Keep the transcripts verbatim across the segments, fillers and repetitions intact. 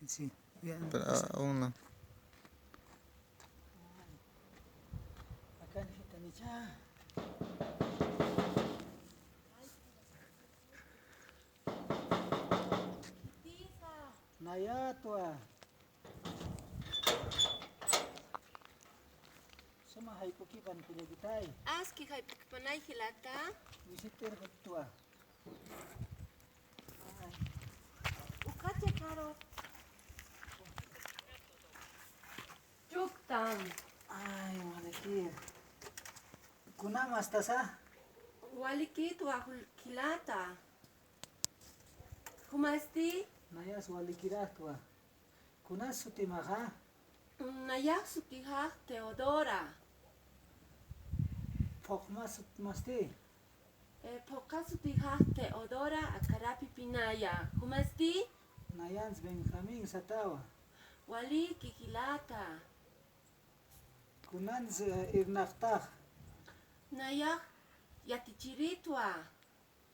Sí, ya. Pero, ah, una. Akan jitanicha. Nayatwa. Suma jayp'ukipan kullakitay. Aski jayp'ukipanay jilata. Wisitir jutwa. Ay. Ukache karo. Chuktan. Ay, waliki. Kunam astasa? Walikitwa jul-, jilata. Jumasti? Nayas walikiraktwa. Kunas sutimaxa? Nayax sutixa Teodora. Phuqma sutmasti? Eh, phuqha sutixa Teodora Acarapipinaya. Jumasti? Nayans Benjamín satawa. Waliki jilata. Kunans, eh, irnaqtax? Nayax yatichiritwa.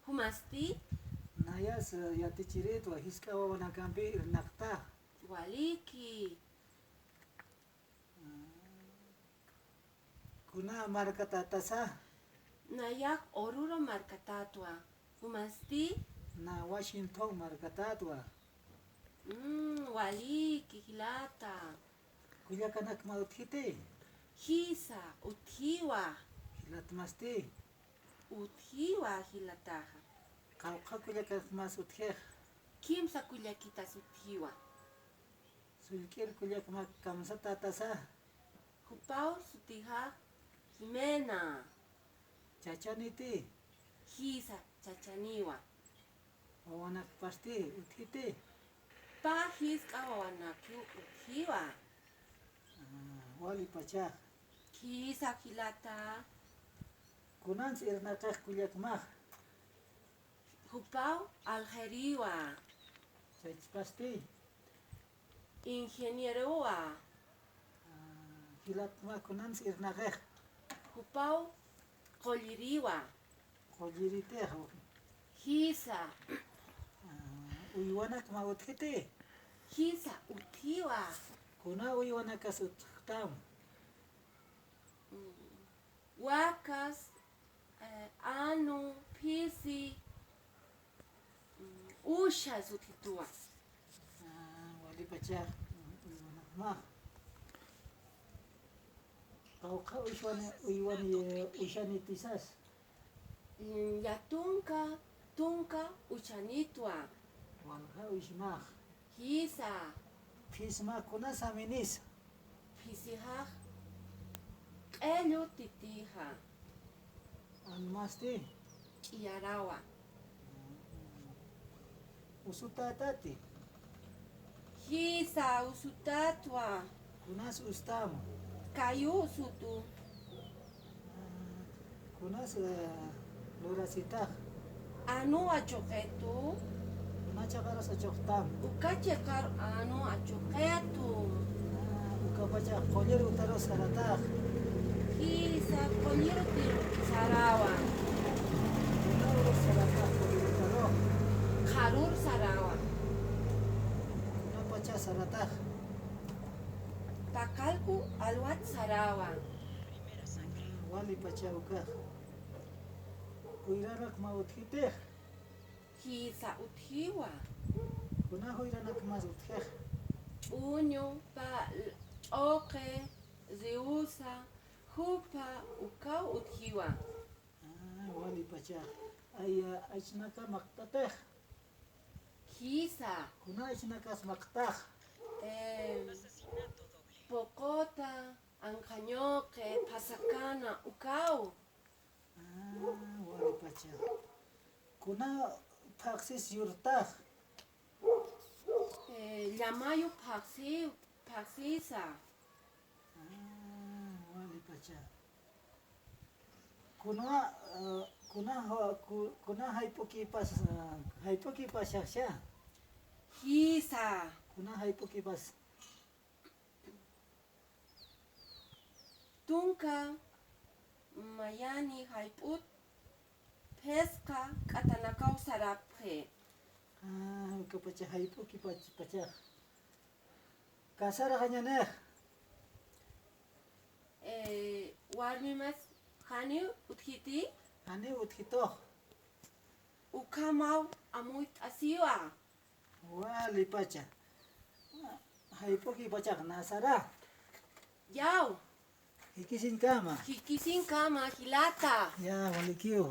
Jumasti? Nayas, eh, yatichiritwa, jisk'a wawanakampi irnaqtax. Waliki. Kuna markatatasa? Nayax Oruro markatatwa. Jumasti? Na Washington markatatwa. Mm, waliki jilata. Kullakanakma utjiti? Jisa, utjiwa. Jilatmasti? Utjiwa jilataxa. Qawqha kullakakmas utjix? Kimsa kullakitas utjiwa. Sullk'ir kullakmak kamsatatasa? Jupaw sutixa Jimena. Chachaniti? Jisa, chachaniwa. Wawanakpasti utjiti? Pä jisk'a wawanakiw utjiwa. Ah, wali pachax. Jisa jilata. Kunans irnaqix kullakmax? Jupaw aljeriwa. Chaychpasti? Ingenierowa. Ah, jilatma kunans irnaqix? Jupaw qulliriwa. Qulliritix. Jisa. Ah, uywanakma utjiti? Jisa, utjiwa. Kuna uywanakas utjtam? Mm, wakas, eh, anu, phisi, mm, ushas utjituwa. Ah, wali pachax, mm, uywanakma. Qawqha uywani, uywani, eh, ushanitisas? Mm, ya tunka, tunka uchanitwa. Walja uysmax. Jisa. Phisma kuna saminisa? Phisijax q'ellu titixa. Anmasti? Ch'iyarawa. Usutatati? Jisa, usutatwa. Kunas ustam? Kayu usutu. Kunas, eh, lurasitax? Anu achuqitu. Kuna chiqarus achuqtam? Uka chiqar anu achuqitu. Ah, ukapacha qullir utarus saratax? Jisa, qullir utarus sarawa. Kuna urus saratax qullir utarux? Qharur sarawa. Kunapacha saratax? Paqallku alwat sarawa. Wali pacha ukax. Juyranakma utjitix? Jisa, utjiwa. Kuna juyranakmas utjix? Ch'uñu, pal, ch'uqi, riusa, jupa, ukaw utjiwa. Ah, wali pacha. Ay, ah, achnaka maqt'atix? Jisa. Kuna achnakas maqt'ax? Eh, puquta, anqañuqi, phasakana, ukaw. Ah, wali pacha. Kuna phaxsis yurtax? Eh, llamayu phaxsi, phaxsisa. Ah, wali pacha. Kuna, eh, kuna, ku-, kuna jayp'ukipas, eh, jayp'ukipasaxa? Jisa. Kuna jayp'ukipas? Tunka mayani jayp'ut phisqa k'atanakaw sarapxi. Ah, ukapacha jayp'ukipach-, pachax. Casara jañanix. Eh, warmimas, janiw utjiti? Janiw utjitux. Ukhamaw amuyt'asiwa. Wali pacha. Jayp'uki pachax nasara. Yaw. Jikisinkama. Jikisinkama, jilata. Ya, walikiw.